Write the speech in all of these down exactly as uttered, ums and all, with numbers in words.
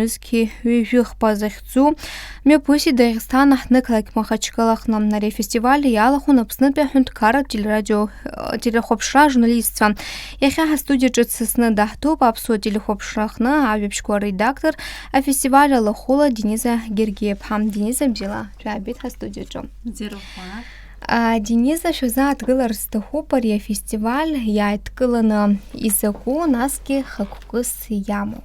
Зқьи ҩажәи хԥа захьӡу мҩаԥысит Дагестан аҳҭнықалақь Махачкалаҟны. Ари афестиваль иалахәын Аԥснытәи аҳәынҭқарратә телерадио, э, телехәаԥшра ажурналистцәа. Иахьа ҳастудиа ҿыц сасны даҳҭоуп Аԥсуа телехәаԥшра аҟны ажәабжьқәа редактор, афестиваль алахәыла Дениза Гергиаԥҳа. Дениза, бзиала шәаабеит ҳастудиаҿы. Бзиара уҳәа. А, Дениза, шәазааҭгылар сҭахуп ари афестиваль иааидкыланы изакәу, насгьы хықәкыс иамоу.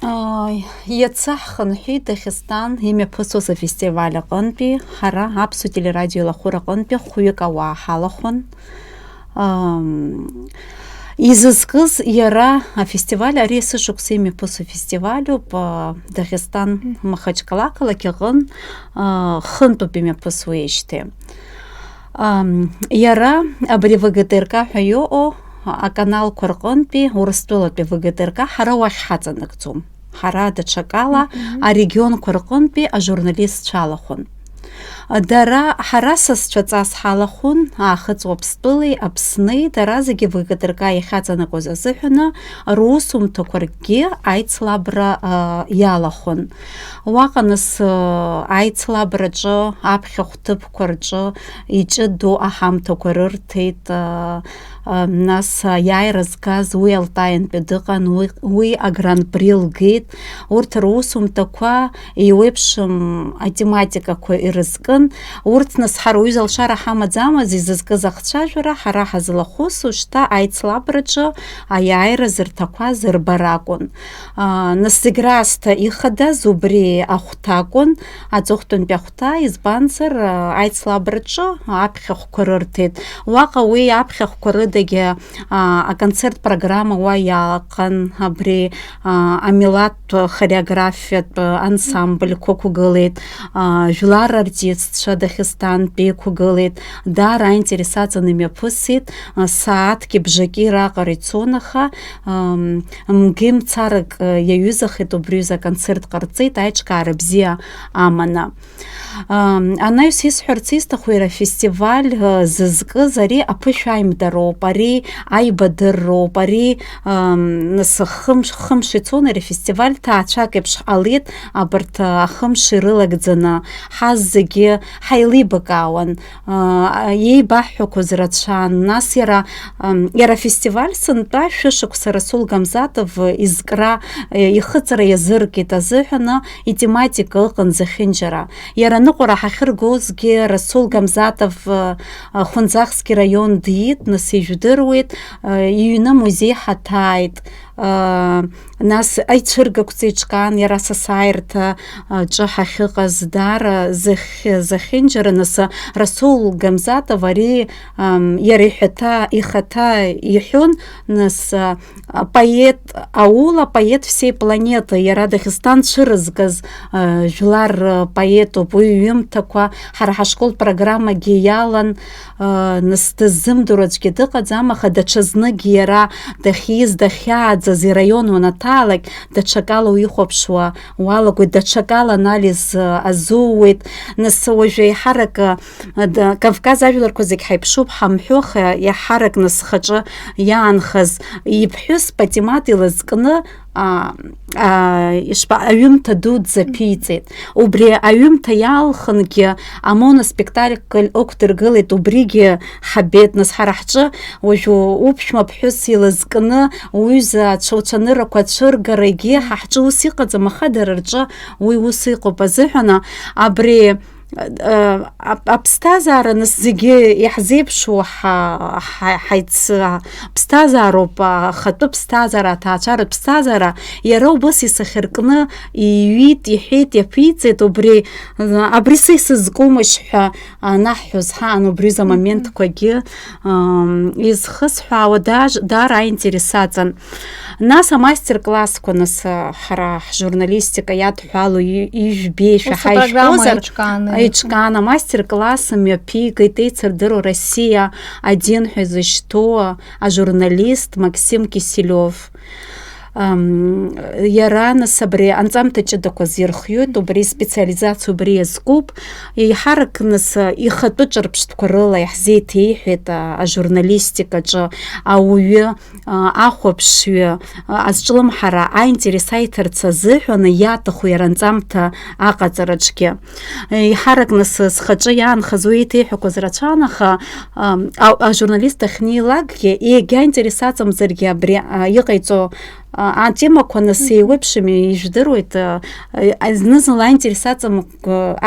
Ааи, иацы ҳхынҳәит Дагестан имҩаԥысуаз афестиваль аҟынтәи, ҳара Аԥсуа телерадио илахәыра аҟынтәи хәҩык ауаа ҳалахәын. Ам, изызкыз иара афестиваль, ари есышықәса имҩаԥысу афестиваль ауп, а, Дагестан, Мгм. Махачкала ақалақь аҟын, а, хынтәуп имҩаԥысуеижьҭеи. Ам, иара абри В Г Т Р К ҳәа иҟоу аканалқәа рҟынтәи, Урыстәылатәи В Г Т Р К, ҳара уахь ҳаҵанакӡом. Ҳара даҽакала Мгм. арегионқәа рҟынтәи ажурналистцәа алахәын. Дара, ҳара сасцәа ҵас ҳалахәын, Аахыҵ Уаԥстәылеи Аԥсни, дара зегьы В Г Т Р К иахьаҵанакуаз азыҳәаны русумҭақәа ркгьы аицлабра, а, иалахәын. Уаҟа нас, а, аицлабраҿы аԥхьахә ҭыԥқәа рҿы иҷыдоу аҳамҭақәа рырҭеит, а, а, нас аиааира згаз уи Алтаиантәи дыҟан, уи, уи агран-при лгеит. Урҭ русумҭақәа еиуеиԥшым атематикақәа ирызкын. Урҭ нас ҳара уаҩы залшара ҳамаӡамыз изызкыз ахцәажәара, ҳара ҳазлахәыз, ушьҭа аицлабраҿы аиааира зырҭақәаз рбара акәын. Аа, нас зегь раасҭа ихадаз убри ахәҭа акәын, аҵыхәтәантәи ахәҭа, избанзар, аа, аицлабраҿы аԥхьахәқәа рырҭеит. Уаҟа уи аԥхьахәқәа рыдагьы, аа, аконцерт программа уа иааҟан, абри, аа, амилаҭтә хореографиатә ансамбльқәа ықәгылеит, аа, жәлар артистцәа Дагестантәи ықәгылеит. Даара аинтерес аҵаны имҩаԥысит, аа, сааҭки бжаки раҟара ицон, аха, ам, мги мцарак, э, иаҩызахеит, убри аҩыза аконцерт ҟарҵеит, аиҿкаара бзиа аманы. Ам, анаҩс исҳәарц исҭаху, иара афестиваль, э, зызкыз ари аԥышәаимдароуп, ари аибадырроуп, ари, ам, нас хымш, хымш ицон ари афестиваль, ҭаацәак еиԥш ҟалеит, абарҭ, э, ахымш ирылагӡаны, ҳаззегьы ҳаилибакаауан, э, иеибаҳҳәақәоз рацәан, нас иара Ам, иара афестиваль сынтәа шәышықәса Расул Гамзатов изкра, э, ихыҵра иазыркит азыҳәаны итематика ыҟан зехьынџьара. Иара аныҟәара ҳахьыргозгьы Расул Гамзатов, э, э, Хәынӡахски раион диит, нас ижәдыруеит, э, иҩны амузеи ҳаҭааит, э, Нас аицәыргақәҵа еиҿкаан, иара асасааирҭа, а, ҿы ҳахьыҟаз, даара зехь-, зехьынџьара, нас, а, Расул Гамзатов ари, ам, иара иҳәаҭа, ихаҭа иҳәон, нас, а, апоет аула, поэт всей планеты, иара Дагестан цәырызгаз, а, жәлар, а, поетуп, уи иҩымҭақәа ҳара ҳашкол программагьы иалан, Нас дыззымдыруа аӡәгьы дыҟаӡам, аха даҽазныкгьы иара дахьиз, дахьааӡаз ираион уанаҭаалак, даҽакала уихәаԥшуа уалагоит, даҽакала анализ, а, азууеит. Нас уажәы еиҳарак, а, да-, Кавказ ажәларқәа зегь ҳаиԥшуп ҳамҳәо, аха еиҳарак нас схаҿы иаанхаз иԥҳәыс Патимат илызкны, а, а, ишԥа-, аҩымҭа дуӡӡа ԥиҵеит. Убри аҩымҭа иалхынгьы амоноспектакль ықәдыргылеит, убригьы ҳабеит, нас ҳара ҳҿы уажә у-, уԥшәма ԥҳәыс илызкны уҩыза ацәа-, уцәаныррақәа ацәыргара, егьи ҳа ҳҿы ус иҟаӡам, аха дара рҿы уи ус иҟоуп азыҳәан, абри, э, ап-, аԥсҭазаара нас зегьы иаҳзеиԥшу ҳа-, ҳа-, ҳаиц-, ԥсҭазаароуп, ахатәы ԥсҭазаара, аҭаацәаратә ԥсҭазаара, иара убас исахьаркны иҩит, иҳәеит, иаԥиҵеит, убри, э, абри са исызкумашь ҳәа анаҳҳәоз ҳаан, убри рзы Мгм. Амоментқәагьы, ам, изхысҳәаауа даж-, даара аинтерес аҵан. Нас амастер-классқәа, нас, а, ҳара ҳжурналистика иадҳәалоу и-, ижәбеишәа Ус апрограмма ҳаишьҭозар, еиҿкааны. Еиҿкаан амастер-класс мҩаԥигеит еицырдыруа Россия один ҳәа изышьҭоу ажурналист Максим Киселев. Ам, иара, нас, абри анҵамҭа ҷыдақәа азирхиоит, убри специализациа убри иазкуп. Еиҳарак, нас, ихатәы ҿырԥштәқәа рыла иаҳзеиҭеиҳәеит, а, ажурналистикаҿы ауаҩы, а, ахәаԥшҩы, а, азҿлымҳара аинтерес аиҭарц азыҳәан иаҭаху иара анҵамҭа аҟаҵараҿгьы. Еиҳарак, нас, схаҿы иаанхаз уи иҭеиҳәақәаз рацәан, аха, ам, а-, ажурналист дахьнеилакгьы, егьа интерес аҵамзаргьы абри, а, иҟаиҵо, а, атемақәа, нас, еиуеиԥшым, ижәдыруеит, а, а, зны-зынла аинтерес аҵам-,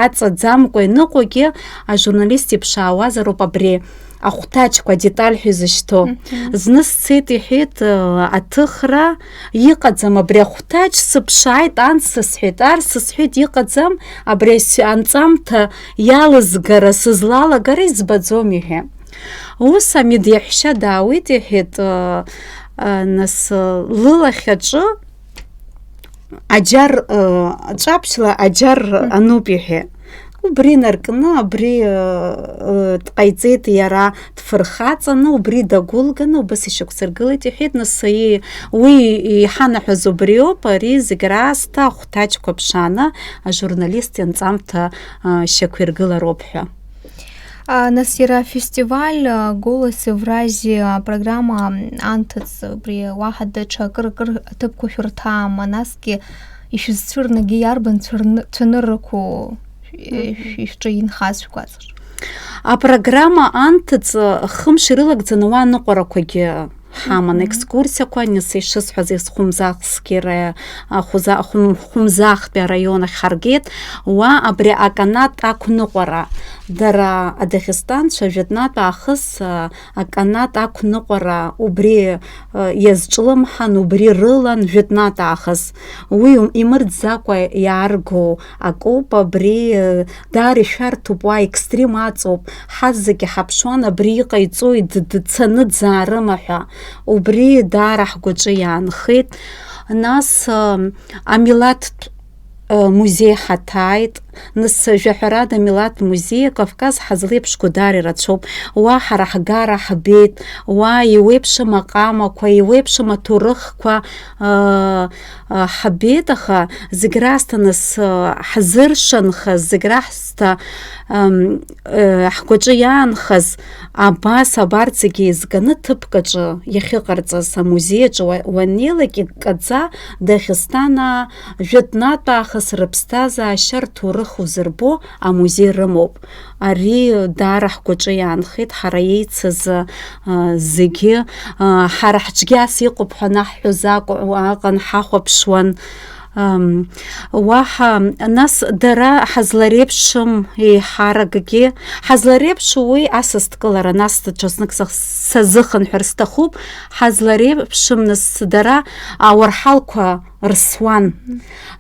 аҵаӡамкәа иныҟәогьы, ажурналист иԥшаауазароуп абри ахәҭаҷқәа, адеталь ҳәа изышьҭоу. Мгм. Зны сцеит, иҳәеит, э, аҭыхра, иҟаӡам абри ахәҭаҷ, сыԥшааит, анс сысҳәеит, арс сысҳәеит, иҟаӡам, абри ас-, анҵамҭа иалызгара, сызлалагара избаӡом, иҳәа. Ус амедиаҳәшьа даауеит, иҳәеит, э, э, нас, э, лылахь аҿы аџьар, э, ҵәаԥшьла аџьар Мгм. ануп, иҳәа. Убри инаркны, абри, э, э, дҟаиҵеит иара, дфырхаҵаны, убри дагәылганы, убас ишьақәсыргылеит, иҳәеит, нас, и-, уи иҳанаҳәаз убриоуп, ари зегь раасҭа ахәҭаҷқәа ԥшааны, ажурналист ианҵамҭа, э, шьақәиргылароуп ҳәа. А, нас иара афестиваль, а, «Голос Евразии» апрограмма анҭыҵ, убри уаҳа даҽа акыр, акыр аҭыԥқәа шәырҭаама, насгьы ишәызцәырнагеи, иарбан цәырны-, цәаныррақәоу, э, Мгм. шәи-, шәҿы инхаз шәгәаҵаҿ? Апрограмма анҭыҵ хымш ирылагӡаны уа аныҟәарақәагьы ҳаман. Мгм. Екскурсиақәа, нас ишысҳәаз, Хәымзахскира, а, Хәза-, Хәым-, Хәымзахтәи араион ахь ҳаргеит. Уа абри аканат ақәныҟәара, дара адагестанцәа жәытәнатә аахыс, а, аканат ақәныҟәара убри, а, иазҿлымҳан, убри рылан жәытәнатә аахыс. Уи имырӡакәа иааргоу акоуп, абри, а, даара ишәарҭоуп, уа екстрим аҵоуп, ҳазегьы ҳаԥшуан, абри иҟаиҵои, д-, дцаны дзаарыма ҳәа. Убри даара ҳгәаҿы иаанхеит. Нас, ам, амилаҭтә, э, музеи ҳаҭааит. Нас, жәаҳәарада, амилаҭтә музеи Кавказ ҳазлеиԥшқәоу даара ирацәоуп. Уа ҳара ҳгара ҳбеит, уа еиуеиԥшым аҟамақәа, еиуеиԥшым аҭоурыхқәа, э, э, ҳбеит, аха зегь раасҭа, нас, э, ҳзыршанхаз, зегь раасҭа, ам, э, ҳгәаҿы иаанхаз, абас абарҭ зегьы еизганы ҭыԥк аҿы иахьыҟарҵаз, амузеи аҿы уа-, уаннеилак, иккаӡа Дагестанаа, жәытәнатә аахыс рыԥсҭазаашьа, рҭоурых узырбо амузеи рымоуп. Ари даара ҳгәаҿы иаанхеит, ҳара еицыз, а, зегьы, а, ҳара ҳҿгьы ас иҟоуп ҳәа анаҳҳәоз акәу-, аҟан ҳахәаԥшуан. Ам, уаҳа, нас, дара ҳазлареиԥшым еиҳаракгьы, ҳазлареиԥшу уи асасдкылара, нас даҽазнык сах-, сазыхынҳәыр сҭахуп, ҳазлареиԥшым, нас, дара ауарҳалқәа рсуан.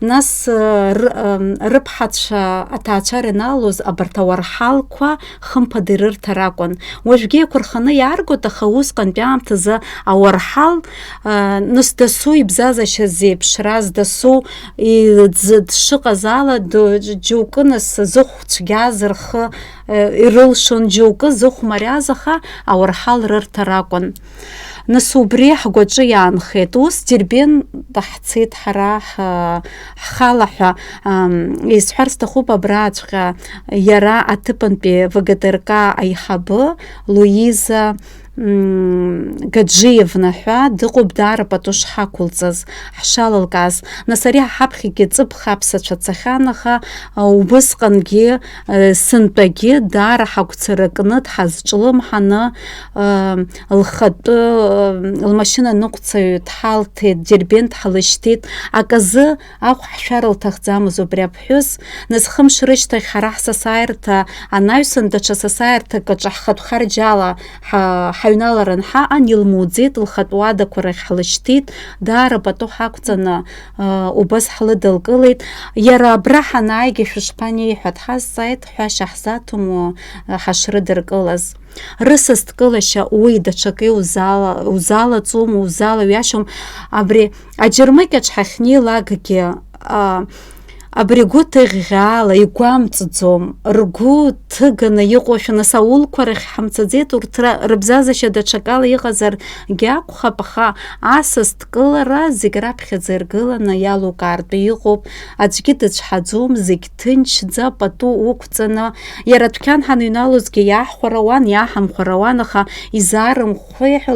Нас, э, р-, ам, рыԥҳацәа аҭаацәара ианалалоз абарҭ ауарҳалқәа хымԥада ирырҭар акәын. Уажәгьы еиқәырханы иааргоит, аха усҟантәи аамҭазы ауарҳал, а, нас дасу ибзазашьа зеиԥшраз, дасу и-, дзы-, дшыҟаз ала, д-, џьоукы нас зыхә цәгьаз рхы, э, ирылшон, џьоукы зыхә мариаз, аха ауарҳал рырҭар акәын. Нас убри ҳгәаҿы иаанхеит. Ус Дербент ҳцеит ҳара ҳ-, ҳхала ҳәа, ам, исҳәар сҭахуп абраҵәҟьа иара аҭыԥантәи В Г Т Р К аиҳабы Луиза, м, Гаджиевна ҳәа дыҟоуп, даара пату шҳақәылҵаз, ҳшалылкааз. Нас ари ҳаԥхьагьы ҵыԥх аԥсацәа цахьан, аха, а, убысҟангьы, а, сынтәагьы даара ҳагәцаракны дҳазҿлымҳаны, а, лхатәы, а, лмашьына ныҟәцаҩ дҳалҭеит, Дербент ҳлышьҭит. Аказы ахә ҳшәар лҭахӡамыз убри аԥҳәыс, нас хымш рышьҭахь ҳара ҳсасааирҭа анаҩсан, даҽа сасааирҭак аҿы ҳхатә харџьала ҳа-, ҳаҩналаран ҳаҟан, илмуӡеит, лхатә уадақәа рахь ҳлышьҭит, даара пату ҳақәҵаны, а, убас ҳлыдылкылеит. Иара абра ҳанааигьы шәышԥанеи ҳәа дҳазҵааит, ҳәашьа ҳзаҭом, а, ҳашрыдыркылаз. Рысасдкылашьа уи даҽакы иузала-, узалаҵом, узалаҩашьом. Абри аџьармыкьаҿ ҳахьнеилакгьы, а, Абри гәы ҭыӷьӷьаала игәамҵӡом, ргәы ҭыганы иҟоушәа, нас аулқәа рахь ҳамцаӡеит, урҭ ра-, рыбзазашьа даҽакала иҟазаргьы акәхап, аха асас дкылара зегь раԥхьаӡа иргыланы иалукаартә иҟоуп, аӡәгьы дыцәҳаӡом, зегь ҭынчӡа пату уқәҵаны, иара адәқьан ҳаныҩналозгьы иаҳхәарауан, иаҳамхәарауан, аха изаарымхәеи ҳәа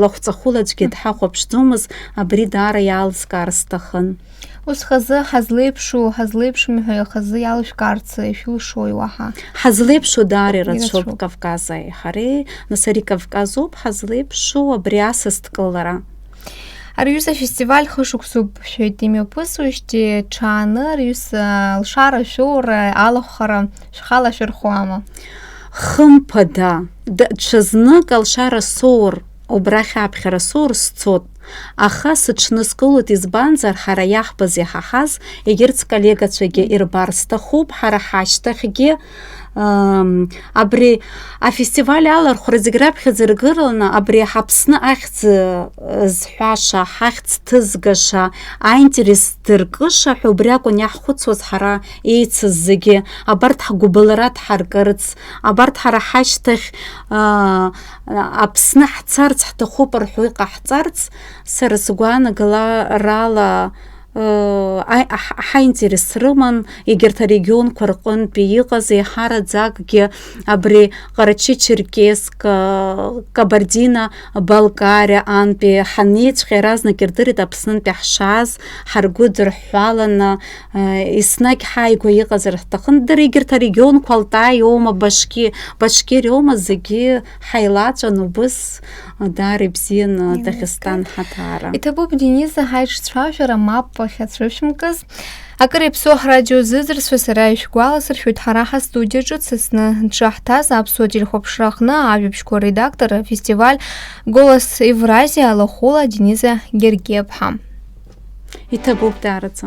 лахәҵахәыла аӡәгьы дҳахәаԥшӡомызт, абри даара иаалыскаар сҭахын. Ус хазы ҳазлеиԥшу, ҳазлеиԥшым ҳәа хазы иалышәкаарц ишәылшои уаҳа? Ҳазлеиԥшу даара ирацәоуп. Ирацәоуп. Кавказ аиҳареи, нас ари Кавказоуп, ҳазлеиԥшу абри асас дкылара. Ари аҩыза афестиваль хышықәсоуп шәҳәеит имҩаԥысуеижьҭеи, ҽааны ари аҩыза алшара шәоура, алахәхара шәхала шәырхуама? Хымԥада, д-, ҽазнык алшара соур, убрахь аԥхьара соур сцот. Аха сыҽныскылоит, избанзар, ҳара иаҳбаз, иҳаҳаз, егьырҭ сколлегацәагьы ирбар сҭахуп, ҳара ҳашьҭахьгьы, ам, абри афестиваль алархәра зегь раԥхьаӡа иргыланы, абри Аԥсны ахьӡ, э, зҳәаша, ҳахьӡ ҭызгаша, аинтерес дыркыша ҳәа убри акәын иаҳхәыцуаз ҳара еицыз зегьы, абарҭ ҳгәыбылра дҳаркырц, абарҭ ҳара ҳашьҭахь, аа, Аԥсны ҳцарц ҳҭахуп рҳәо иҟаҳҵарц, сара сгәаанагарала, ыы, аи-, аҳ-, ҳаинтерес рыман, егьырҭ арегионқәа рҟынтәи иҟаз еиҳараӡакгьы абри Ҟарачы-Черкесск, ыы, Кабардино-Балкариа антәи ҳаннеиҵәҟьа иаразнак ирдырит Аԥснынтәи ҳшааз, ҳаргәыдырҳәҳәаланы, ыы, еснагь ҳааигәа иҟазар ҳҭахын. Дара егьырҭ арегионқәа, Алтай аума, Башки-, Башкириа аума, зегьы ҳаилаҵәан убыс, даара ибзиан, Иумеи Дагестан ҳаҭаара. Иҭабуп, Дениза, ҳаиҿцәажәара мап ахьацәышәмкыз. Акыр иаԥсоу ҳрадио зыӡырҩцәа, сара ишәгәаласыршәоит, ҳара ҳастудиаҿы дсасны дшаҳҭаз аԥсуа телехәаԥшра аҟны ажәабжьқәа редактор, афестиваль Голос Евразия алахәыла Дениза Гергиаԥҳа. Иҭабуп даараӡа.